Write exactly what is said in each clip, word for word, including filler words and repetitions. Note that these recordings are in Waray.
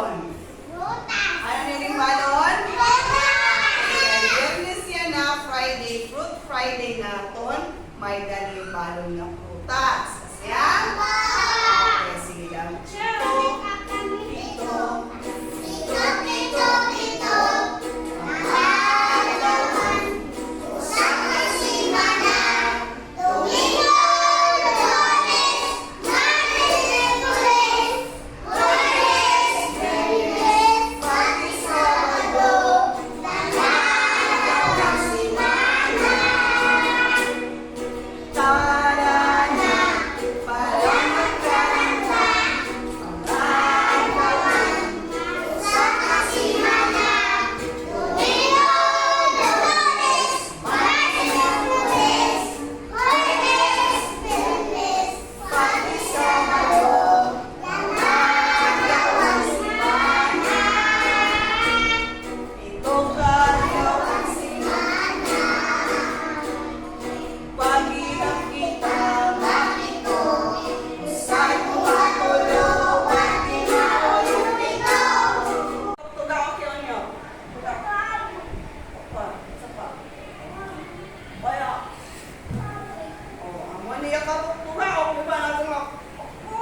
Ano ini nga balon? Kay Biyernes yana, Friday, Fruit Friday naton, may dali balon nga prutas. Asya? Okay, sige lang. Pito, pito, pito, pito, pito. Usa ka semana. Domingo, Lunes, Martes, Miyerkules, Huwebes, Biyernes, pati Sabado, nagkakaroon ng simana. Tara na, para magkaranta, pag-aadlawan, usa ka simana, Domingo, Lunes, Martes, Miyerkules, Huwebes, Biyernes, pati Sabado, nagkakaroon ng simana. Ito ka daw ang simana. Paghirap kita mapito. Usa, duha, tulo, upat, lima, unom, pito. Tuga, okay, on niyo. Tuga. Upat, isa pa. Kaya. Oh, amo niya ka tuga, okay ba? Nato nga. Ako.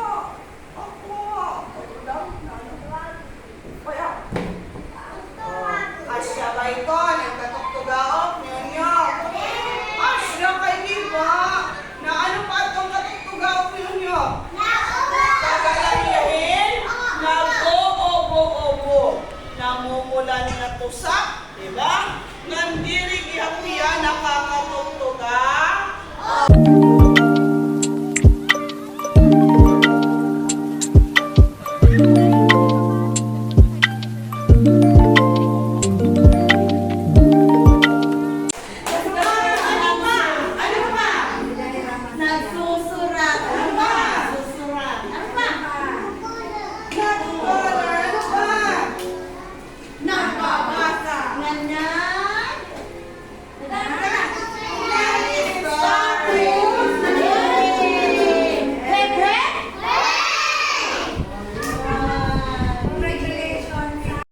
Ako. Ako daw. Nano? Kaya. Oh, asya ba ito? Nagkatugtugaok niyo, niyo? Asya kay di ba? Na ano pa itong katugtugaok niyo, niyo? Tagalahiyahin, nag-uubo-ubo. Namumula niya tusa, di ba? Ngan diri gihapon hiya naka